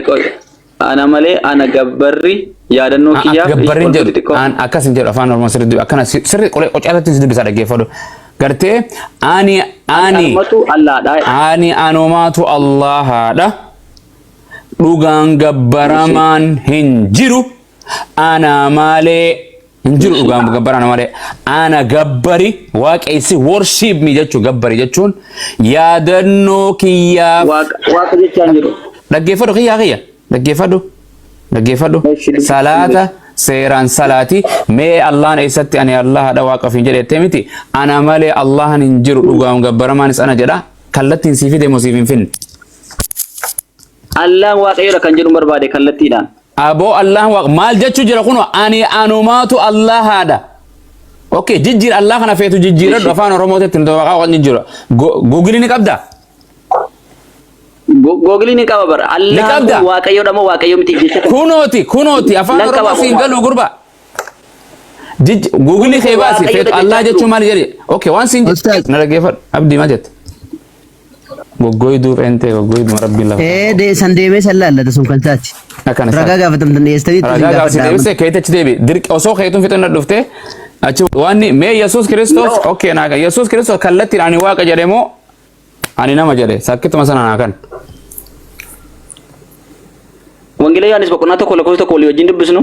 Qoy. Ana malee ana gabbarri yaadannoo kiyyaaf Gabbarri hin ol jedhu. xixiqqoo. An akkas hin jedhu afaan Oromoo sirri dubbi akkana sirri qolee qocaarratti si dubbisaa dhaggeeffadhu. Gartee ani ani Anumatu Allaadha. ani anumaatu Allahaadha. Dhugaan gabbaramaan hin jiru. Ana malee hin jiru dhugaan gabbaraan malee. Ana gabbari waaqessi worship me jechuun gabbari jechuun yaadannoo kiyyaaf Waaqa waaqa jechaa hin jiru. Dhaggeeffadhu kiyyaa kiyya. Dhaggeeffadhu. Dhaggeeffadhu. Eshi, dubbi- Salaata seeraan salaati. Mee Allahan eessatti ani Allahadha waaqa ofiin jedhe jettee miti. Ana malee Allahan hin jiru dhugaan gabbaramaanis ana jedha. Kallattiin sii fide moo siif hin finne? Allaan waaqayyoodha kan jedhu barbaade kallattiidhaan. Aboo Allahan waaqa maal jechuu jira kunoo ani anumaatu Allahaadha. Okay, jijjiir Allah kana feetu jijjiiradhu afaan Oromootitti hin waaqa waan jijjiiru. Googilii ni qabdaa? Googilii ni qaba bara. Ni Allaan qabda? kun waaqayyoodha moo waaqayyo miti jecha kana. Kunooti kunooti afaan Nan Oromoo qaba siin kun. galu gurba. Googilii kee baasi Waaqayyoodha feetu Allah jechaa jechuun jiru. maal jedhe? Okay, waan siin Ustaaz. na dhaggeeffadhu. Abdii maal jette? Goggoyduu feentee goggoyduu rabbiin lafa. Ee de san deemee san laallata sun kan taati. Akkana Ragaa gaafatamtan dhiyeessitanii itti Ragaa isin gaafasi gaafadha. deebisee keetti achi deebi. Dirqi osoo keetuun fixannoo dhuftee achi waan mee Yesuus Kiristoos No. okay naa Yesuus Kiristoos kallattiin ani waaqa jedhe moo ani nama jedhe sakkituma sana naa kan. Wangeela Yohaannis boqonnaa 1 lakkoofsa 1 walii wajjin dubbisnu.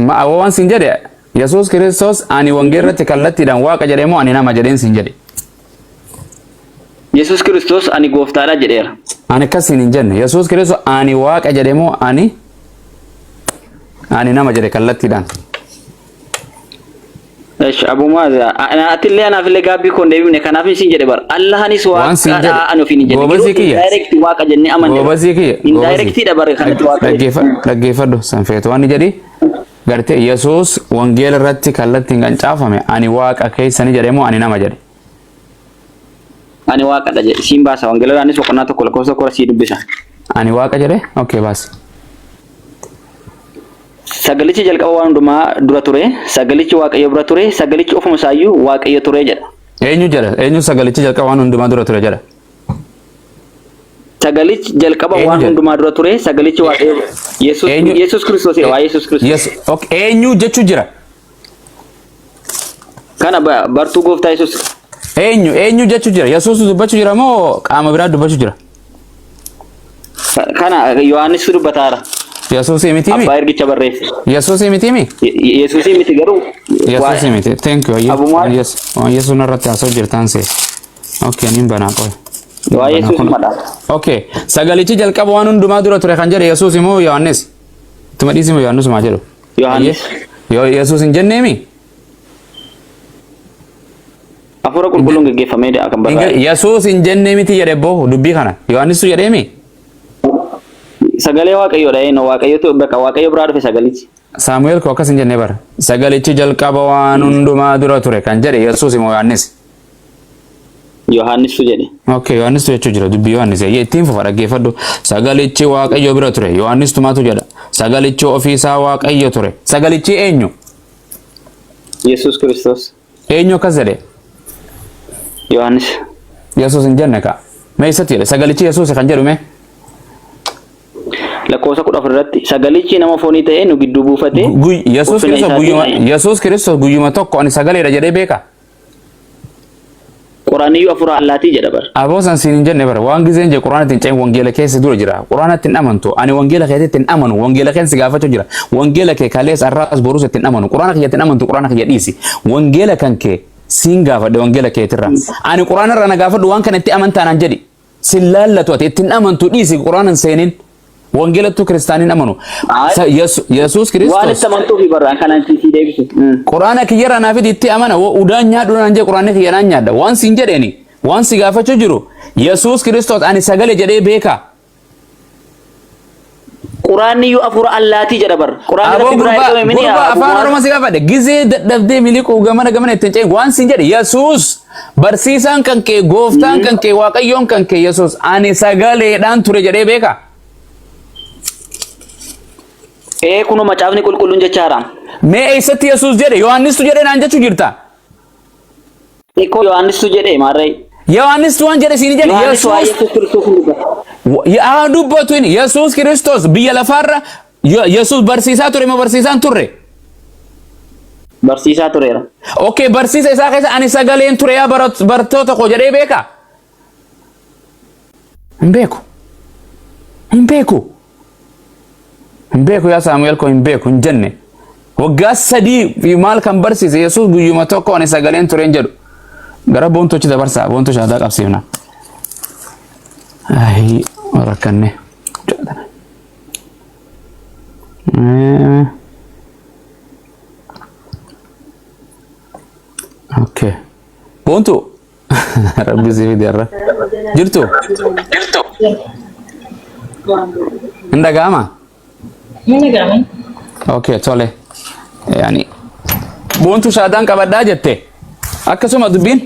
Ma waan siin jedhe Yesuus Kiristoos ani wangeela irratti kallattiidhaan waaqa jedhe moo ani nama jedheen siin jedhe. Yesuus Kiristoos ani gooftaadha jedheera. Ani akkas siin hin jenne Yesuus Kiristoos ani waaqa jedhe moo ani ani nama jedhe kallattiidhaan. Esh Abu Muaz atillee anaafillee gaabbii koo hin deebifne kanaaf isin jedhe bar Allahanis Waan siin waaqadha jedhe ani ofiin hin jenne goobazii garuu kiyya. indirect waaqa jennee amanne Goobazii kiyya. indirectidha bar kanatti waaqa Dhaggeeffadhu san feetu waan jedhi gartee Yesuus wangeela irratti kallattiin kan caafame ani waaqa keessani jedhe moo ani nama jedhe. Ani waaqadha jedhe siin baasa wangeela Yohaannis boqonnaa 1 lakkoofsa 1 sii dubbisa. Ani waaqa jedhe okay baasi. Sagalichi jalqaba waan hundumaa dura ture, sagalichi Waaqayyo bira ture, sagalichi ofuma isaayyuu Waaqayyo ture jedha. Eenyu jedha? Eenyu sagalichi jalqaba waan hundumaa dura ture jedha? Sagalichi jalqaba Eenyu waan jedha? hundumaa dura ture, sagalichi Waaqayyo Yesuus Eenyu? Yesuus Kiristoos jedha, waa Yesuus Kiristoos. Yes, okay. Eenyu jechuu jira? Kana bartuu gooftaa Yesuus. Eenyu eenyu jechuu jira? Yesuus dubbachuu jira moo qaama biraa dubbachuu jira? Kana Yohaannis dubbataara. Yesuusii miti mi? Abbaa ergicha barreesse. Yesuusii miti mi? Yesuusii miti garuu. Yesuusii miti. Thank you. Abu Mu'aaz. Yes. Waan Yesuus narratti haasa'u jirtaan see. Okay, nin banaa qoy. Waa Yesuus madha. Okay. Sagalichi jalqaba waan hundumaa dura ture kan jedhe Yesuus immoo Yohaannis. Tuma dhiisi moo Yohaannis maa jedhu? Yohaannis. Yoo Yesuus hin jenneemi? Hafuura qulqulluun geggeeffamee kan barraa'e. Yesuus hin jennee miti jedhe boo dubbii kana. Yohaannistu jedheemi? Sagalee Waaqayyoodha eenyu Waaqayyotu bakka Waaqayyo biraa dhufe sagalichi. Saamu'eel koo akkas hin jenne bara. Sagalichi jalqaba waan hundumaa dura ture kan jedhe Yesuus moo Yohaannis? Yohaannistu jedhe. Okay, Yohaannistu jechuu jira dubbii Yohaannis. Eeyyee ittiin fufa dhaggeeffadhu. Sagalichi Waaqayyo bira ture. Yohaannistu maatu jedha. Sagalichi ofiisaa Waaqayyo ture. Sagalichi eenyu? Yesuus Kiristoos. Eenyu akkas jedhe? Yohaannis. Yesuus hin jenne ka. Mee eessatti jedhe? Sagalichi Yesuus kan jedhu mee? Lakkoofsa 14 irratti sagalichi nama foonii ta'ee nu gidduu buufate. Yesuus ulfina Kiristoos isaatiin guyyuma Yesuus Kiristoos guyyuma tokko ani sagaleedha jedhee beeka. Quraaniyyuu afuura allaatii jedha bar. Aboo san siin hin jenne bara waan gizeen je quraana ittiin ce'in wangeela keessa dura jira quraana ittiin amantu ani wangeela keetti ittiin amanu wangeela keen si gaafachuu jira wangeela kee kalees arraas boruus ittiin amanu quraana kiyya ittiin amantu quraana kiyya dhiisi wangeela kan kee siin gaafadhe wangeela keetirra ani quraana irraa na gaafadhu waan kana itti amantaa naan jedhi sin laallatu ati ittiin amantu dhiisi quraana hin seenin wangeelattuu kiristaaniin amanu Ay. Yesuus Waan Kiristoos itti amantuufi barraan kanaan si deebisu. Quraana kiyyarraa naa fidi itti amana udaan nyaadhu naan jee quraanni kiyya naan nyaadha waan siin jedheeni waan si gaafachuu jiru Yesuus Kiristoos ani sagale jedhee beeka. Quraanniyyuu afuura allaatii jedha bar. Quraanni Aboo rabbi biraa gurbaa ergame mini gurbaa afaan Oromoo si gaafadhe gizee dadhabdee miliquu gamana gamana ittiin ce'in waan siin jedhe Yesuus barsiisaan kan kee gooftaan kan kee waaqayyoon kan kee Yesuus ani sagaleedhaan ture jedhee beeka. Ee kunoo macaafni qulqulluun jechaara. Mee eessatti Yesuus jedhe Yohaannistu jedhe naan jechuu jirta. Ikoo Yohaannistu jedhe maarree. Yohaannis waan jedhe siin jedhe. Yohaannis waa'ee Yesuus Yesuus Kiristoos hin dubbata. Yaa dubbatu inni Yesuus Kiristoos biyya lafaarra Yesuus barsiisaa ture moo barsiisaa hin turre? Barsiisaa tureera. Okay, barsiisa isaa keessa ani sagaleen ture yaa barattoota koo jedhee beekaa? Hin beeku. Hin beeku. Hin beeku yaa Saamu'eel koo hin beeku hin jenne. Waggaa 3 fi maal kan barsiise Yesuus guyyuma tokko ani sagaleen ture hin jedhu. Gara boontochi dabarsaa boontoo shaadaa qabsiifna. Ayi rakkanne. Okay. Boontuu. Rabbi si fide har'a. Jirtu? Hin dhaga'ama? Hin dhaga'ama. Okay, tole. Yaani boontuu shaadaan qabadhaa jette. Akkasuma dubbiin?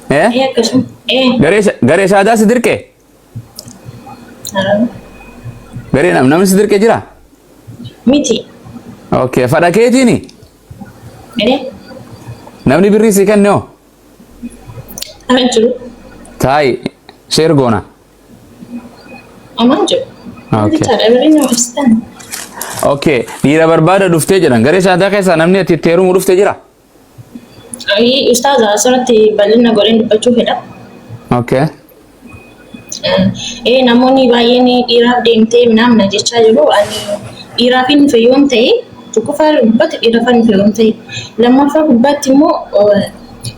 Eh? Ee akkasuma. Ee. Garee shaadaa si dirqee? Garee namni si dirqee jira? Miti. Okay, fadha keetiini? Ee. Namni birrii sii kenne hoo? Amaan jiru. Taa'i sheer goona. Amaan jiru. Okay. Jechaadha birrii nama ibsitan. Okay, dhiira barbaada dhuftee jedhan. Garee shaadaa keessaa namni ati itti heerumu dhufte jira? Ayii ustaaza asirratti bal'ina godheen dubbachuu fedha. Okay. Ee namoonni baay'een dhiiraaf deemtee minaamna jechaa jiru. Ani dhiiraaf hin dhufe yoon ta'e tokkoffaa gubbaatti dhiiraaf hin dhufe yoon ta'e lammaffaa gubbaatti immoo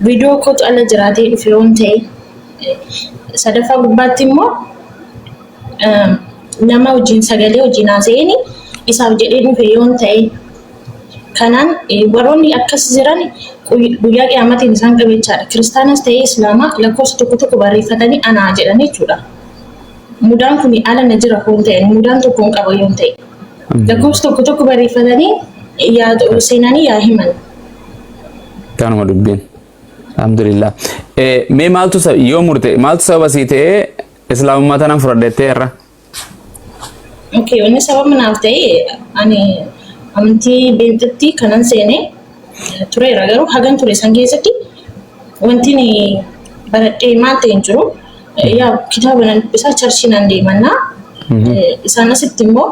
viidiyoo kootu ala jiraatee dhufe yoon ta'e sadaffaa gubbaatti immoo nama wajjin sagalee wajjin haasa'een isaaf jedhee dhufe yoon ta'e Kanaan warroonni akkas jiran guyyaa qiyaamatiin isaan qabe jechaadha. Kiristaanas ta'ee Islaamaa lakkoofsa tokko tokko barreeffatanii anaa jedhan jechuudha. Mudaan kun ala na jira hoon ta'e mudaan tokko hin qaba yoon ta'e. Lakkoofsa tokko tokko barreeffatanii yaa seenanii yaa himan. Kanuma dubbiin. Alhamdulillah. Mee maaltu yoo murte maaltu sababa sii ta'ee islaamummaa tanan fudhadhettee irra? Okay, wanni sababa naaf ta'e ani amantii beenxetti kanan seene tureera garuu hagan ture san keessatti wanti ani baradhee maal ta'e hin jiru. Yaa kitaaba nan dubbisaa charchii nan deemannaa. Isaan asitti immoo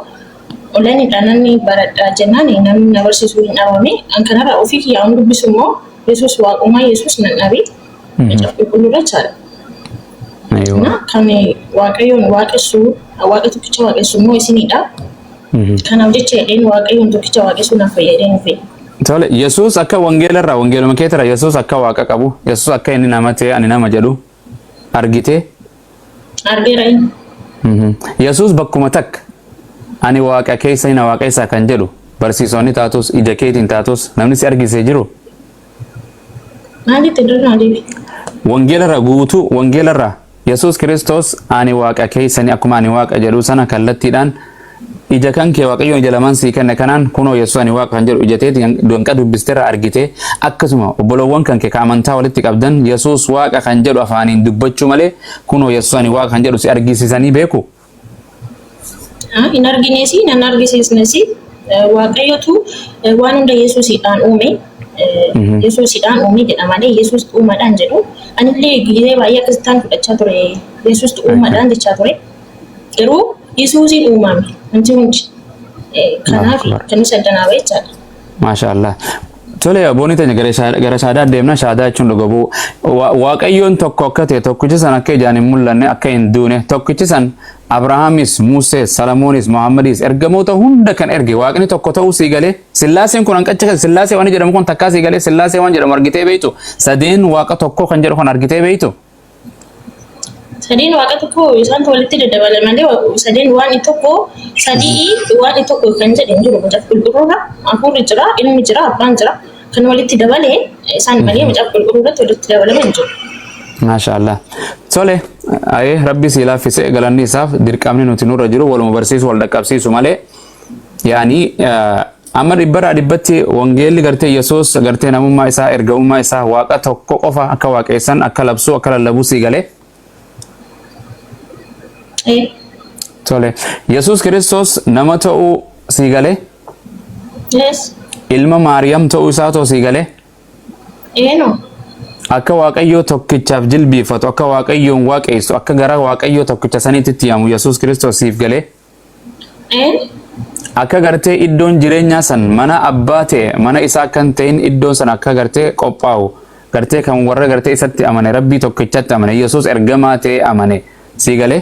onlaayiniidhaan namni baradhaa jennaan namni na barsiisuu hin dhabame. An kanarraa ofii kiyyaa waan dubbisu immoo Yesuus waaqummaa Yesuus nan dhabe. Macaafa qulqulluurra jechaadha. Aywa. Na kan Waaqayyoon waaqessu Waaqa tokkicha waaqessu immoo isinidha. Kanaaf jecha jedheen Waaqayyoon tokkicha waaqessuu naaf fayyadeen dhufe. Tole, Yesuus akka wangeela irraa wangeeluma keetirraa Yesuus akka waaqa qabu, Yesuus akka inni nama ta'e ani nama jedhu argite. Argeera inni. Yesuus bakkuma takka ani waaqa keessa na waaqessaa kan jedhu barsiisonni taatus ija keetiin taatus namni si argisee jiru. Maalitti irra deebi? Wangeela irraa guutuu wangeela irraa Yesuus Kiristoos ani waaqa keessanii akkuma ani waaqa jedhu sana kallattiidhaan ija kan kee Waaqayyoon ija lamaan sii kenne kanaan kunoo Yesuus ani waaqa kan jedhu ija teetiin danqa dubbisterra argite akkasuma obboloowwan kan kee ka amantaa walitti qabdan Yesuus waaqa kan jedhu afaaniin dubbachuu malee kunoo Yesuus ani waaqa kan jedhu si argisiisanii beeku. Hin arginesi nan argisiisnesi Waaqayyotu waan hunda Yesuusidhaan uume. Yesuusidhaan uume jedha malee Yesuus uumadhaan jedhu. Anillee gizee baay'ee akkasittaan fudhachaa ture. Yesuus uumadhaan jechaa ture. Garuu Yesuusiin uumame wanti hundi. Kanaaf kan isa adda naa ba'e jechaadha. Maasha Allah. Tole abboonni teenya gara shaadaa deemna. Shaadaa jechuun dhuga bu'uu. Waaqayyoon tokko akka ta'e tokkichi san akka ijaan hin mul'anne akka hin duune tokkichi san Abrahaamis, Musees, Salamoonis, Muhammadis ergamoota hunda kan erge waaqni tokko ta'uu sii galee Sillaaseen kun hanqacha kan Sillaasee waan jedhamu kun takkaa sii galee Sillaasee waan jedhamu argitee beektu sadeen waaqa tokko kan jedhu kan argitee beektu. Sadeen waaqa tokko isaantu walitti daddabale malee sadeen waan tokko sadii waan tokko kan jedhe hin jiru macaafa qulqulluurra hafuurri jira ilmi jira abbaan jira kan walitti dabale isaan malee macaafa qulqulluu irratti walitti dabalame hin jiru. Maasha Allah. Tole, ayee rabbi sii laaffise galanni isaaf dirqamni nuti nurra jiru waluma barsiisu wal dhaqqabsiisu malee yaani amma dhibbarraa dhibbatti wangeelli gartee Yesuus gartee namummaa isaa ergamummaa isaa waaqa tokko qofa akka waaqessan akka labsuu akka lallabuu sii galee. Tole Yesuus Kiristoos nama ta'uu sii galee. Yes. Ilma Maariyaam ta'uu isaa too sii galee. Ee no. Akka Waaqayyoo tokkichaaf jilbiifatu, akka Waaqayyoon waaqeessu, akka gara Waaqayyoo tokkicha saniitti itti yaamu Yesuus Kiristoos siif galee. Akka gartee iddoon jireenyaa san mana abbaa ta'e, mana isaa akka hin ta'in, iddoon san akka gartee qophaa'u, gartee kan warra gartee isatti amane, Rabbii tokkichatti amane, Yesuus ergamaa ta'e amane sii galee.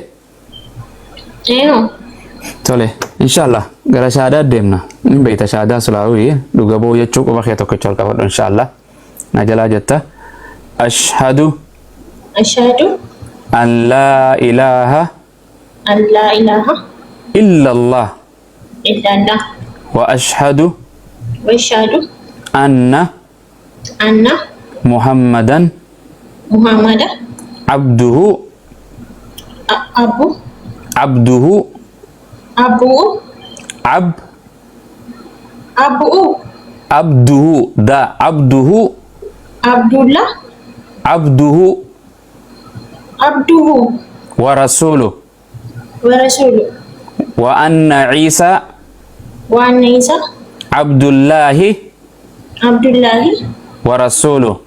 Tole, inshallah gara shaadaa deemna. Ni beekta shaadaa sulaawii dhuga ba'uu jechuu. Quba kee tokkicha ol qabadhu, inshallah. Na jalaa jetta. Ashhadu. Ashhadu. An laa ilaaha. An laa ilaaha. Illa Allah. Illa Allah. Wa ashhadu. Wa ashhadu. Anna. Anna. Muhammadan. Muhammada. Abduhu. Abu. Abduhu. Abu. Ab. Abu. Abduhu da abduhu. Abdullah. Abduhu. Abduhu. Wa rasuluhu. Wa rasuluhu. Wa anna Isa. Wa anna Isa. Abdullahi. Abdullahi. Wa rasuluhu.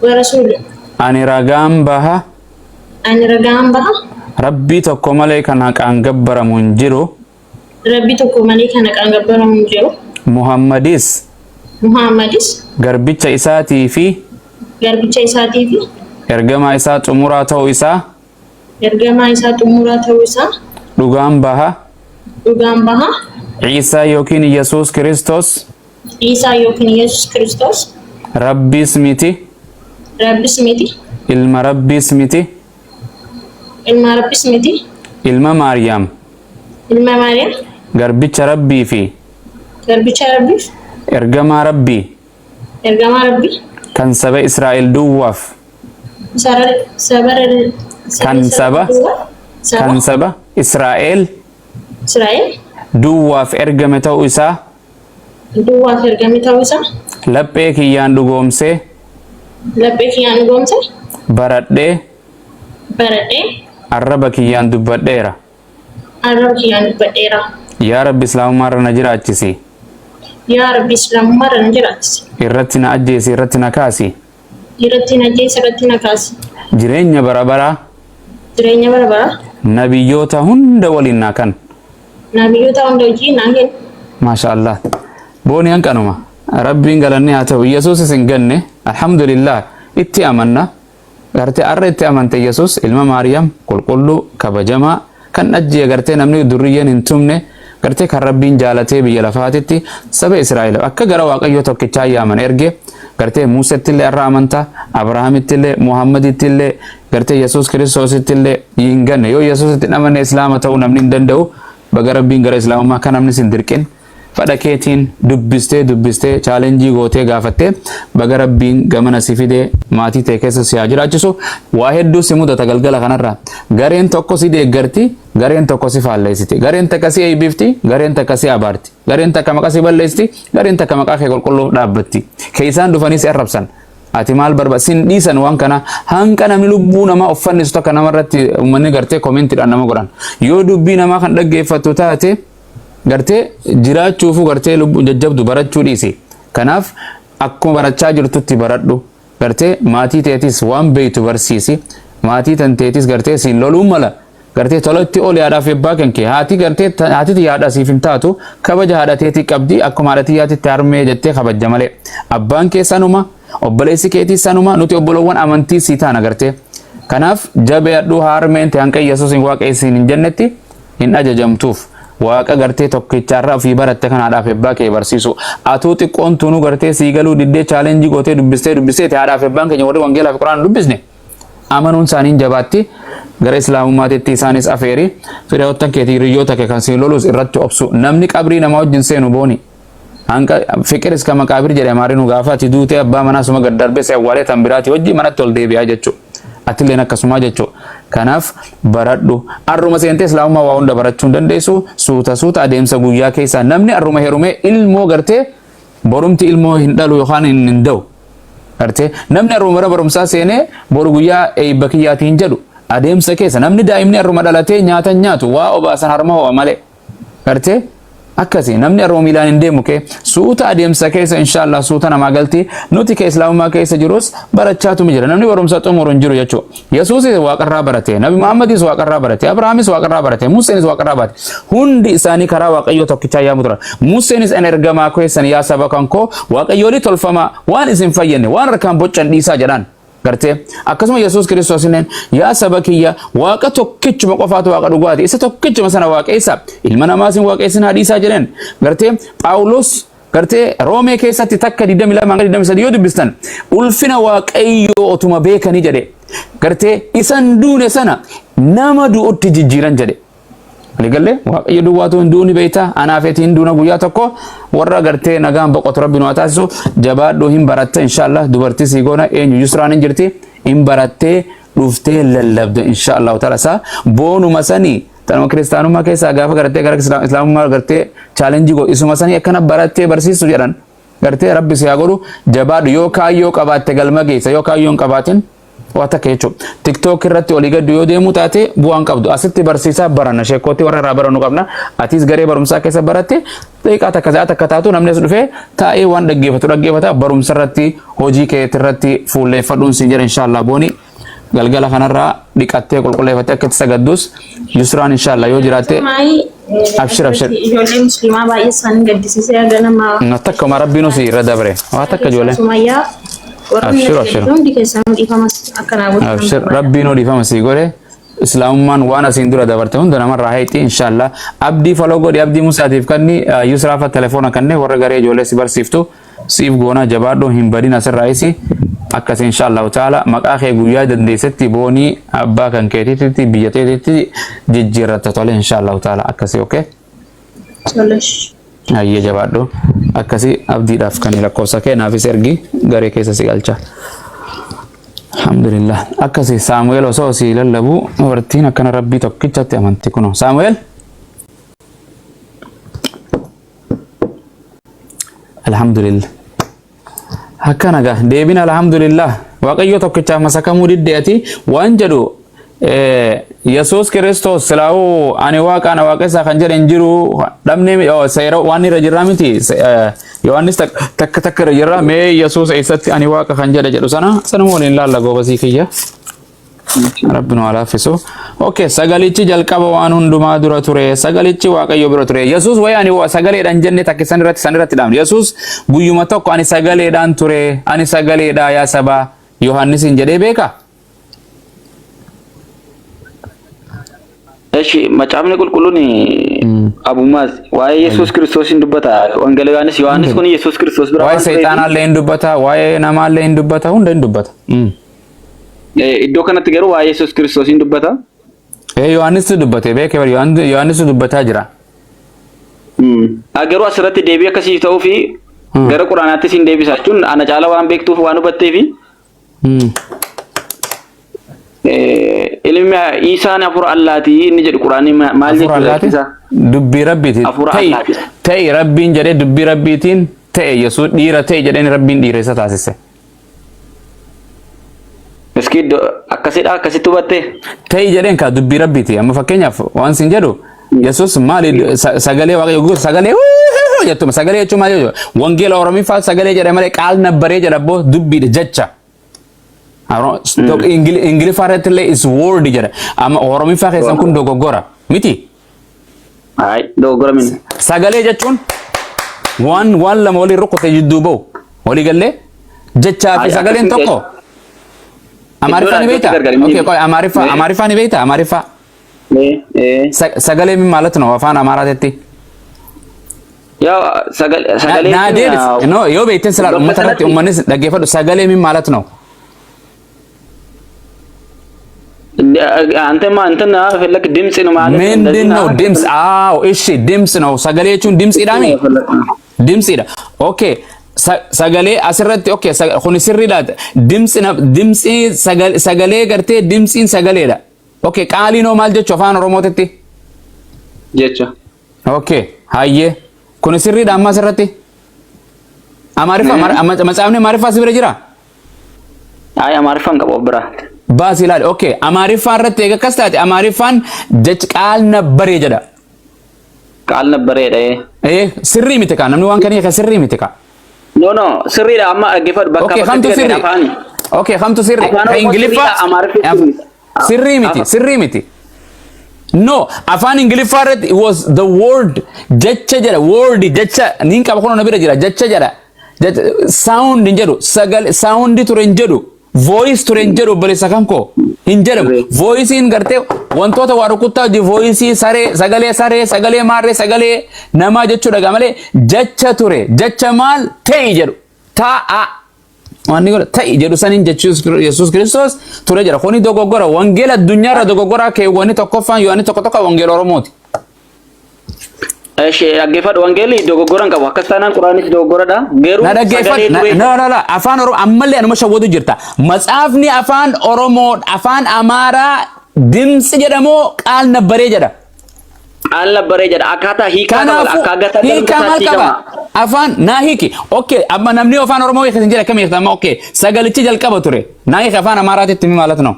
Wa rasuluhu. Ani ragaan baha. Ani ragaan baha. Rabbii tokko malee kan haqaan gabbaramu hin jiru. Rabbi tokko malee kan haqaan gabbaramu hin jiru. Muhammadis. Muhammadis. Garbicha isaatii fi. Garbicha isaatii fi. Ergamaa isaa xumuraa ta'uu isaa. Ergamaa isaa xumuraa ta'uu isaa. Dhugaan baha. Dhugaan baha. Ciisaa yookiin Yesuus Kiristoos. Ciisaa yookiin Yesuus Kiristoos. Rabbiis miti. Rabbis miti. Ilma Rabbiis miti. Ilma Rabbis miti. Ilma Maariyaam. Ilma Maariyaam. Garbicha Rabbii fi. Garbicha Rabbiif. Ergamaa Rabbii. Ergamaa Rabbii. Kan saba Israa'el duwwaaf. Kan saba. Kan saba Israa'el. Israa'el. Duwwaaf ergame ta'uu isaa. Duwwaaf ergame ta'uu isaa. Laphee kiyyaan dhugoomsee. Laphee kiyyaan dhugoomsee. Baradhee. Baradhee. Arraba kiyyaan dubbadheera. Arraba kiyyaan dubbadheera. Yaa Rabbi, Islaamummaa irra na jiraachisi. Yaa Rabbi, Islaamummaa irra na jiraachisi. Irratti na ajjeesi, irratti na kaasi. Irratti na ajjeesi, irratti na kaasi. Jireenya bara baraa. Jireenya bara baraa. Nabiyyoota hunda waliin naa kan. Nabiyyoota hunda wajjin naa kennu. Maasha Allah. Booni hanqanuma. Rabbiin galanni haa ta'u. Yesuus isin ganne. Alhamdulillah. Itti amanna. Gartee arra itti amante, Yesuus ilma Maariyaam qulqulluu kabajamaa kan dhajjiye, gartee namni durriyyeen hin tumne, gartee kan Rabbiin jaalatee biyya lafaatitti saba Israa'el akka gara Waaqayyoo tokkichaa yaaman erge. Gartee Museetti illee irra amantaa, Abrahaamitti illee, Muhammaditti illee, gartee Yesuus Kiristoositti illee hin ganne. Yoo Yesuusitti hin amanne Islaama ta'uu namni hin danda'u. Baga Rabbiin gara Islaamummaa kan namni sin dirqin, fadha keetiin dubbistee dubbistee, challenge gootee gaafattee, baga Rabbiin gamana si fidee maatii ta'e keessa si haa jiraachisu. Waa hedduu si mudata galgala kanarra. Gareen tokko si deeggarti, gareen tokko si faalleessiti, gareen takka si eebbifti, gareen takka si abaarti, gareen takka maqaa si balleessiti, gareen takka maqaa kee qulqulluuf dhaabbatti. Keessaan dhufanii si arrabsan. Ati maal barbaad sin dhiisan. Waan kana hanqa namni lubbuu namaa uffannisu takka namarratti uummanni gartee commentiidhaan nama godhan. Yoo dubbii namaa kan dhaggeeffattu taate, gartee jiraachuufu gartee lubbuu jajjabdu barachuu dhiisi. Kanaaf akkuma barachaa jirtutti baradhu. Gartee maatii teetis waan beeytu barsiisi. Maatii tan teetis gartee siin loluun mala. Gartee tolatti ol yaadhaaf abbaa kan kee haati, gartee haati yaadha siif hin taatu. Kabaja haadha teetii qabdi, akkuma haadha tiyyaatitti harmee jettee kabajja malee. Abbaan kee sanuma, obboleessi keetii sanuma, nuti obbolowwan amantii sii taana gartee. Kanaaf jabeadhu. Harmeen ta'e hanqa Yesuus hin waaqessin hin jennetti hin ajajamtuuf. Waaqa gartee tokkichaarraa ofii baratte kan haadhaaf abbaa kee barsiisu. Atuu xiqqoon tunuu gartee sii galuu diddee, challenge gootee dubbistee dubbistee, haadhaaf abbaan keenya warri wangeelaa fi quraana dubbisne amanuun isaanii hin jabaatti. Gara Islaamummaatitti isaanis afeeri. Firoottan keetii, hiriyoota kee kan siin lolus irratti obsu. Namni qabrii namaa wajjin seenu, booni. Hanqa fiqir iska maqaabir jedhe amaariin. Gaafa ati duutee abbaa manaa suma gad darbee si awwaalee tan biraati wajji manatti ol deebi'aa jechuudha. Atilleen akkasumaa jechuudha. Kanaaf baradhu. Arruma seentee Islaamummaa waa hunda barachuu hin dandeessu. Suuta suuta adeemsa guyyaa keessaa. Namni arruma heerumee ilmoo gartee borumti ilmoo hin dhalu yookaan hin da'u. Gartee namni arruma mana barumsaa seenee boru guyyaa eebba kiyyaati hin jedhu. Adeemsa keessa namni daa'imni arruma dhalatee nyaata hin nyaatu, waa obaasan harma ho'a malee. Gartee Akkasi namni arruma miilaan hin deemu kee suuta adeemsa keessa inshaallah suuta namaa galti. Nuti kee islaamummaa keessa jirus barachaatuma jira. Namni barumsa xumuru hin jiru jechuudha. Yesuusis waaqarraa barate, Nabi Muhammadis waaqarraa barate, Abrahaamis waaqarraa barate, Museenis waaqarraa barate. Hundi isaanii karaa Waaqayyoo tokkichaa yaamu turan. Museenis an ergamaa keessan yaa saba kan koo waaqayyoolii tolfamaa waan isin fayyadne waan harkaan boccan dhiisaa jedhaan. Gartee akkasuma Yesuus Kiristoos illeen yaa saba kiyya waaqa tokkichuma qofaatu waaqa dhugaati isa tokkichuma sana waaqeessa ilma namaa isin waaqeessin haa dhiisaa jedheen. Gartee Phaawulos gartee Roomee keessatti takka 22 hanga 23 yoo dubbistan ulfina waaqayyoo otuma beekanii jedhe gartee isan duune sana nama du'utti jijjiiran jedhe. Waliigallee waaqayyo duwwaatu hin duuni beekta anaaf eti hin duuna guyyaa tokko warra gartee nagaan boqotu rabbi nu haa taasisu jabaadhu hin baratta inshaallah dubartii sii goona eenyu yusraan hin jirti hin barattee dhuftee lallabda inshaallah taala isaa boonuma sanii tanuma kiristaanummaa keessaa gaafa gartee gara islaamummaa gartee chaalenjii godhu isuma sanii akkana barattee barsiistu jedhan gartee rabbi si haa godhu jabaadhu yoo kaayyoo qabaatte galma geessa yoo kaayyoo hin qabaatin waa takka jechuudha. TikTok irratti olii gaddu yoo deemuu taate bu'aan qabdu. Asitti barsiisaa baranna. Sheekootti warra irraa barannu qabna. Atis garee barumsaa keessa baratte daqiiqaa takka sa'a takka taatu namni as dhufee taa'ee waan dhaggeeffatu dhaggeeffata barumsa irratti hojii keetti irratti fuulleeffadhuun siin jedha inshaallah booni. Galgala kanarraa dhiqattee qulqulleeffattee akka itti sagaddus Yusraan inshaallah yoo jiraatte abshir abshir. Ijoollee musliimaa baay'ee isaan gaddisiisee haga nama Takkuma rabbiin usii irra dabre. Waa takka ijoolleen. Sumayyaa warroonni Abshir, abshir. hundi keessanuu dhiifama akkanaa gochuun Abshir rabbiin dhiifama sii godhe islaamummaan waan asiin dura dabarte hunda namarraa hayti inshaallah abdii follow godhi abdii musaatiif kanni yusraafa telefoona kanne warra garee ijoollee si barsiiftu siif goona jabaadhu hin badin asirraa isi akkas inshaallahu taala maqaa kee guyyaa dandeessetti boonii abbaa kan keetiitti biyya teetitti jijjiirratta tole inshaallahu taala akkasii okay. Tolesh. Hayyee jabaadhu. Akkasii abdiidhaaf kan lakkoofsa kee naafis ergi garee keessa si galcha. Alhamdulillah. Akkasii Saamu'eel osoo si lallabu dubartiin akkana rabbii tokkichatti amanti kunoo. Saamu'eel. Alhamdulillah. Akkana gaa deebiin alhamdulillah waaqayyo tokkichaaf masakamuu didde ati waan jedhu Yesuus Kiristoos silaa'uu ani waaqa ana waaqessaa kan jedhe hin jiru dhabnee seera waan irra jirraa miti Yohaannis takka takka irra jirra mee Yesuus eessatti ani waaqa kan jedhe jedhu sana sanuma waliin laalla goobasii kiyya. Rabbi nu haa laaffisu. Okay, sagalichi jalqaba waan hundumaa dura ture. Sagalichi Waaqayyo bira ture. Yesuus wayi ani sagaleedhaan jenne takka san irratti san irratti dhaabne. Yesuus guyyuma tokko ani sagaleedhaan ture. Ani sagaleedha yaa sabaa. Yohaannis hin jedhee beekaa? Eshi macaafni qulqulluun abumaas waa'ee Yesuus Kiristoos hin dubbata. Wangeela Yohaannis Yohaannis kun Yesuus Kiristoos bira Waa'ee waan tureef seexaanaallee hin dubbata, waa'ee namaallee hin dubbata, hunda hin dubbata. Iddoo kanatti garuu waa'ee Yesuus Kiristoos hin dubbata. Yohaannistu dubbate beekee bari Yohaannistu dubbataa jira. Garuu asirratti deebii akkasii ta'uu fi gara quraanaatti siin deebisa jechuun ana caala waan beektuuf waan hubatteefi ilmi Iisaan hafuura Allaatii inni jedhu quraanni maal Hafuura jechuudha Allaati isaa? dubbii rabbiiti. Hafuura Ta'i Allaati. ta'i rabbiin jedhee dubbii rabbiitiin ta'e Yesuus dhiira ta'e jedheen rabbiin dhiira isa taasise. Iski iddoo akkasidha akkasitti hubattee? Ta'i jedheen kaa dubbii rabbiiti. Amma fakkeenyaaf waan sin jedhu Yesuus maali sagalee waaqayyo guutu sagalee wuuhuu jettuma sagalee jechuun maal jechuudha? Wangeela Oromiffaa sagalee jedhe malee qaal nabbaree jedha abboo dubbiidha jecha. Ingiliffaa irratti illee is word jedha. Amma Oromiffaa keessan kun dogoggora miti. Hayi dogoggora mini. Sagalee jechuun waan waan lama waliin rukkute jidduu bahu walii gallee jechaa fi Hayi sagaleen akkasitti tokko. Amaariffaa ni iddoodhaa beektaa? iddootti gargar hin Okay, deemu. qoy Amaariffaa Amaariffaa ni beektaa? Amaariffaa. Ee. Sagalee min ማለት ነው afaan Amaaraatitti. Yaa sagalee Naa jechuun deebis. No, yoo beekten silaa bakka uummata irratti sanatti uummannis dhaggeeffadhu sagalee min ማለት ነው. አንተማ እንትን ፈለክ ድምጽ ነው ማለት እንደዚህ ምንድን ነው ነው ድምፅ? አዎ እሺ ድምፅ ነው። Sagalee jechuun ድምፅidhaami? Dimtsiidha. Okay. Sagalee asirratti okay kun sirriidha. Dimtsi dimtsi sagalee gartee dimtsiin sagaleedha. Okay qaaliin hoo maal jechuu afaan Oromootitti? Jecha. Okay hayyee kun sirriidha amma asirratti? Amaariffa matsaafni Amaariffaa si bira jira? Ay Amaariffaan qabu of biraa. Baasi ilaali. Okay Amaariffaa irratti eega akkas taate Amaariffaan jech qaal nabbaree jedha. Qaal nabbareedha. Ee, sirrii miti kaa, namni waan kana hiika sirrii miti kaa. No, no, sirriidha, amma dhaggeeffadhu bakka Okay, bakkatti kamtu gadi sirrii? afaani. Okay, kamtu sirrii? Afaan Ka Oromoo Ingiliffaa sirriidha, Amaariffis sirriidha. Sirrii miti, sirrii miti. No, afaan Ingiliffaa irratti it was the word, jecha jedha, word jecha niin qaba, kun na bira jira, jecha jedha. Sound hin jedhu, sagale sound ture hin jedhu, voice ture hin jedhu, obboleessa kan koo hin jedhamu. Voicein gartee wantoota waa rukuttaa hojii voice saree, sagalee saree, sagalee maarree, sagalee namaa jechuudha malee jecha ture, jecha maal ta'e jedhu ta'a. Waan godha ta'i jedhu saniin jechuu Yesuus Kiristoos ture jedha. Kuni dogoggora. Wangeela addunyaarra dogoggora keewwanii tokkoffaan Yohaannis tokko tokko wangeela Oromooti. Eshi, dhaggeeffadhu, wangeelli dogoggora hin qabu. Akkas taanaan Quraanis dogoggoradha. Garuu Na dhaggeeffadhu. sagalee ture. Na na na, afaan Oromoo ammallee anuma shawwatu jirta. Matsaafni afaan Oromoo, afaan Amaaraa dimtsi jedhamoo qaal nabbaree jedha? Qaal nabbaree jedha. Akkaataa hiikaa qaba. Kanaafuu Akka gataa hiikaa maal qaba? Afaan naa hiiki. Okay, amma namni afaan Oromoo hiika hin jedhe akkam hiikta amma? Okay, sagalichi jalqaba ture. Naa hiiki, afaan Amaaraatitti mi maalat no?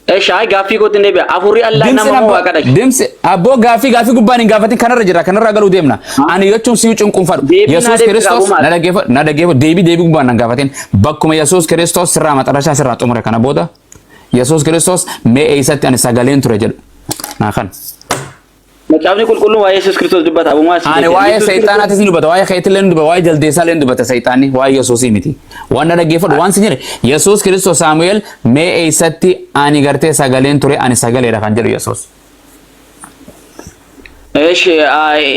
Eshi, hayi, gaaffii kootti hin deebi'a. Hafuurri Allah Dimtsi nama moo abbo waaqadha? Dimtsi abboo, gaaffii gubbaan hin gaafatin, kanarra jira, kanarra galuu deemna. Ani jechuun si cunqunfadhu. Deebii naa Yesuus deebisi. Kiristoos Abumaas. Na dhaggeeffadhu, na dhaggeeffadhu, deebii gubbaan nan gaafatin. Bakkuma Yesuus Kiristoos sirraa maxarashaa sirraa xumure kana booda Yesuus Kiristoos mee eessatti ani sagaleen ture jedhu. Naa kan. Macaafni qulqulluun waa'ee Yesuus Kiristoos dubbata. Abumaas. Ani waa'ee seexaanaatis ni dubbata, waa'ee keetillee ni dubbata, waa'ee jaldeessaa ni dubbata seexaanni, waa'ee Yesuusii miti. Waan na dhaggeeffadhu, waan si jedhe, Yesuus Kiristoos Saamu'eel mee eessatti ani gartee sagaleen ture, ani sagaleedha kan jedhu Yesuus? Eshi,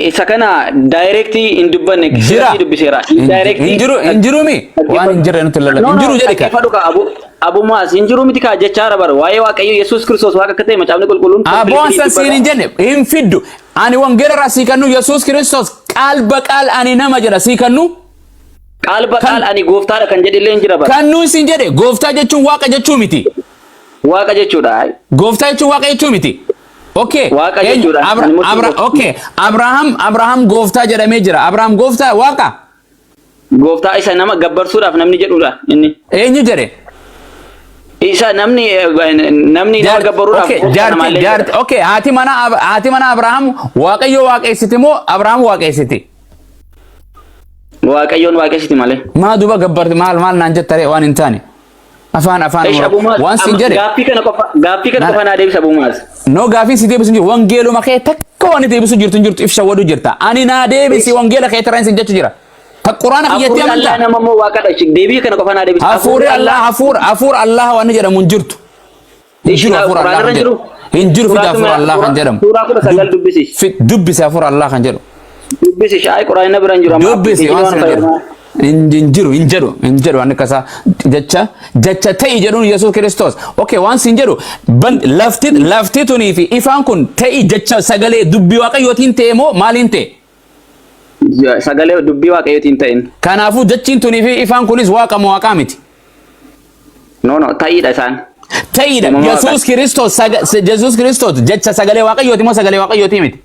isa kana direct hin dubbanne. Jira. Sirrii dubbiseera. Indirect. Hin jiru, hin jiru mi? Waan hin jirre nutti lallaba. Hin jiru jedhi ka. Dhaggeeffadhu ka, Abu Abumaas, hin jiru miti kaa jechaara bara waa'ee Waaqayyo Yesuus Kiristoos waaqa akka ta'e macaafni qulqulluun Aboon san siin hin jenne hin fiddu. Ani wangeela irraa sii kennu, Yesuus Kiristoos qaal baqaal ani nama jedha sii kennu. Qaal baqaal ani gooftaadha kan jedhe illee hin jira bara. Kan nuyi siin jedhe, gooftaa jechuun waaqa jechuu miti. Waaqa jechuudha. Gooftaa jechuun waaqa jechuu miti. Okay. Waaqa jechuudha. Ani murtii gooftaa. Okay. Abrahaam gooftaa jedhamee jira. Abrahaam gooftaa waaqa. Gooftaa isa nama gabbarsuudhaaf namni jedhudha inni. Eenyu jedhe? Isa namni nama gabbaruudhaaf Okay, gooftaa jaarti, namaallee jaarti, jedha. okay, haati mana Abrahaam Waaqayyo waaqeessiti moo Abrahaam waaqeessiti? Waaqayyoon waaqessiti malee. Maa duuba gabbarti maal maal naan jettaree waan hin taane? Afaan Eesh, Abumaas, waan siin jedhe. Gaaffii kana qofa naa deebisa, Abumaas. No, gaafii si deebisu hin jiru. Wangeeluma kee takka waan deebisu jirtu hin jirtu, if shawwadu jirta. Ani naa deebisi, wangeela kee taraan sin jechu jira. Ta Quraana kiyyatti Hafuurri Allah amantaa? nama moo waaqadha? Deebii kana qofa naa deebisi. Hafuurri Allah, hafuura Allah waan jedhamu hin jirtu. Hin jiru hafuura Allah Quraana kan irra jedhamu. Hin jiru, fida hafuura Allah kan jedhamu. Suuraa 19 dubbisi. Dubbisi hafuura Allah kan jedhu. Dubbisi, shaayii Quraana bira hin jiru. Amma Dubbisi waan waan sin jedhu. fayyadamaa. Hin jiru, hin jedhu, hin jedhu waan akkasaa jecha ta'i jedhuun Yesuus Kiristoos. Okay, waan sin jedhu, lafti tunii fi ifaan kun ta'i jecha sagalee dubbii Waaqayyootiin ta'e moo maaliin ta'e? Sagalee dubbii Waaqayyootiin ta'in. Kanaafuu jechiin tunii fi ifaan kunis waaqa moo waaqaa miti? No, no, ta'iidha isaan. Ta'iidha. Uumama. Yesuus Kiristoos jecha sagalee Waaqayyooti moo sagalee Waaqayyooti miti?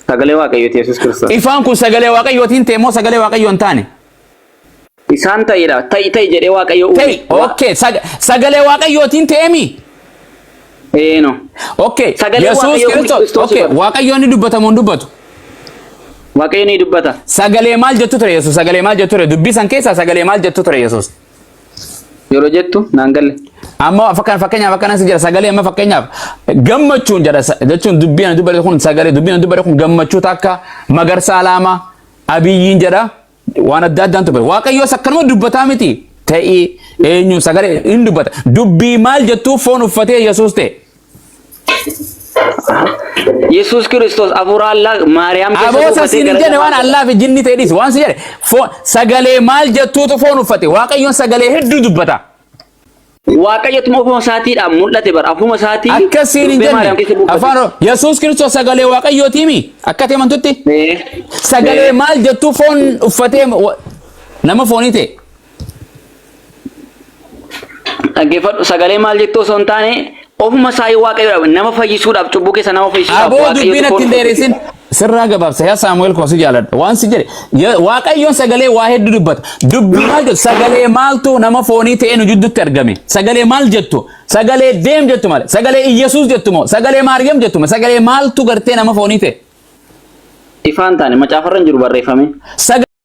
Sagalee Waaqayyooti Yesuus Kiristoos. Ifaan kun sagalee Waaqayyootiin ta'e moo sagalee Waaqayyoo hin taane? Isaan ta'iidha. Ta'i ta'i jedhee Waaqayyo uume. Ta'i. Okay. Sagalee Waaqayyootiin ta'eemi? Ee, no. Okay. Sagalee Yesuus Waaqayyoo kun Kiristoos. Kiristoos Okay. dubbata. Waaqayyoon ni dubbata moo hin dubbatu? Waaqayyo ni dubbata. Sagalee maal jettu ture Yesuus? Sagalee maal jettu ture? Dubbii san keessaa sagalee maal jettu ture Yesuus? Yeroo jettu naan galle. Amma fakkeenyaaf akkanas jira, sagalee amma fakkeenyaaf gammachuun jedha jechuun dubbii ani dubbate kun, sagalee dubbii ani dubbate kun gammachuu takka magarsaa laama abiyyiin jedha, waan adda addaan dubbate. Waaqayyoos akkanuma dubbataa miti, ta'ii eenyu sagalee hin dubbata. Dubbii maal jettuu foon uffatee Yesuus ta'e? Yesuus Kiristoos hafuura Allah Maariyaam keessa Aboosa buufatee siin hin gara jenne, waan lafaatti. Allah fi jinni ta'e dhiisi. Waan si jedhe, foon sagalee maal jettuutu foon uffate? Waaqayyoon sagalee hedduu dubbata. Waaqayyotuma ofuma isaatiidhaan mul'ate bara, ofuma isaatii Akkasiin hin durbee Maariyaam keessa jenne. buufate. Afaan Yesuus Kiristoos sagalee Waaqayyootiimi akka ta'e amantutti. Ee. Sagalee maal jettuu foon uffatee nama foonii ta'e? Dhaggeeffadhu, sagalee maal jettuu osoo hin taane ofuma isaa Waaqayyoodhaaf nama fayyisuudhaaf, cubbuu keessa nama fayyisuudhaaf Aboo, Waaqayyotu dubbiin foon ittiin uffate. dheeressin, sirraa gabaabsa. Yaa Saamu'eel koo, si jaaladha. Waan si jedhe, Waaqayyoon sagalee waa hedduu dubbata. Dubbii maal jettu, sagalee maaltu nama foonii ta'ee nu jidduutti argame? Sagalee maal jettu? Sagalee deem jettu malee, sagalee Iyyasuus jettu moo, sagalee Maariyaam jettu moo, sagalee maaltu gartee nama foonii ta'e? Ifaan taane, macaafarra hin jiru barreeffame. Sagal.